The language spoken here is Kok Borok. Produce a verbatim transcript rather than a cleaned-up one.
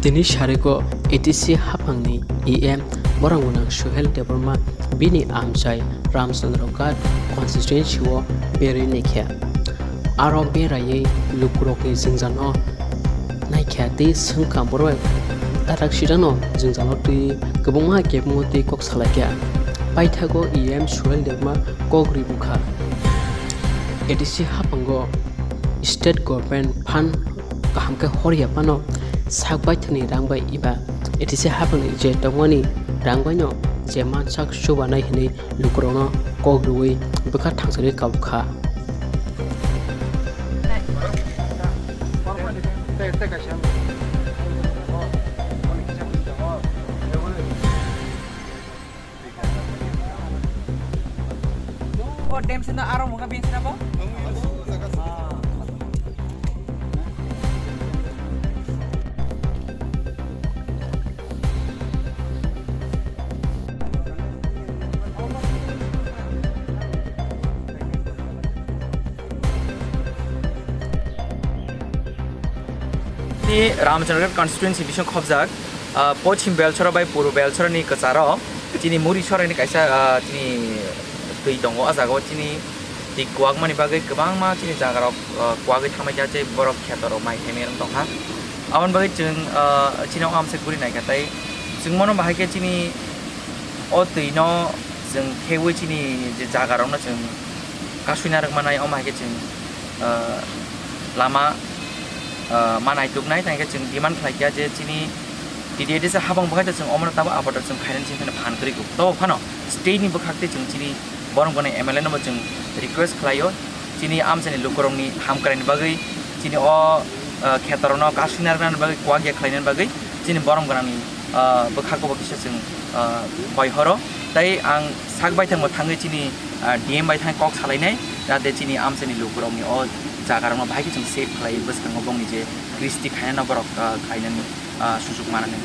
Tini sarigo A D C haphangni E M borok gwnang Suhel Debbarma bini amchai Ramchandra Ghat constituency o berwi naikha. Aro beraiwi lukurokni jwngjal no naikha tei swngkha borok tarak sirano jwngjalo twi kwbangma kebengma twi kok salaikha. Paithago E M Suhel Debbarma kok ribukha. A D C haphango state government fund kaham khe horya phano sak baithani rang bai eba A D C haphangni je tongmani rang baino je mansak chubanai hinwi lukurokno kok rwui bwkha thangsari kabukha. O dam sino aro mungka bin sina bo? Ni Ramchandraghat constituency bising khobjak, ah, Pochim Belchora bai Purbo Belchora ni kwcharo chini Muri Soraini kaisa, ah, chini twi tongo. O jaga o chini twi kwakmani bagwi kwbangma chini jaga rok, ah, kwagwi thamai kha, tei borok kheto rok mai khaimani tongkha. Aboni bagwi chwng, ah, chini o amsai guri naikha, tei chwng bono bahai khe chini o twi no chwng kheui chini je jaga rok no chwng kasui narwk manai, omo hai khe chwng, ah, lama, ah, ma naituknai, tei hwnkhe chwng demand khlai kha je chini T D A D C habang bwkhai chwng omono tabo abato chwng khainani chini phano phan kwrwi kuk. Tobo phano state ni bwkhak tei chwng chini borom gwnang M L A no bo chwng request khlaio, chini amchaini lukurokni hamkraini bagwi, chini o, ah, khetorokno kasui narwknani bagwi, kwak ya khlainani bagwi chini borom gwnangni, ah, bwkhago bo kisa chwng, ah, koi horo. Tei ang sak baithangbo thangwi chini, ah, D M bai thang kok salainai, jate chini amchaini lukurokni o jagarokno bahai khe chwng save khlai, bwskango bongni je kristi khainano borok, ah, khainani, ah, sujuk manani.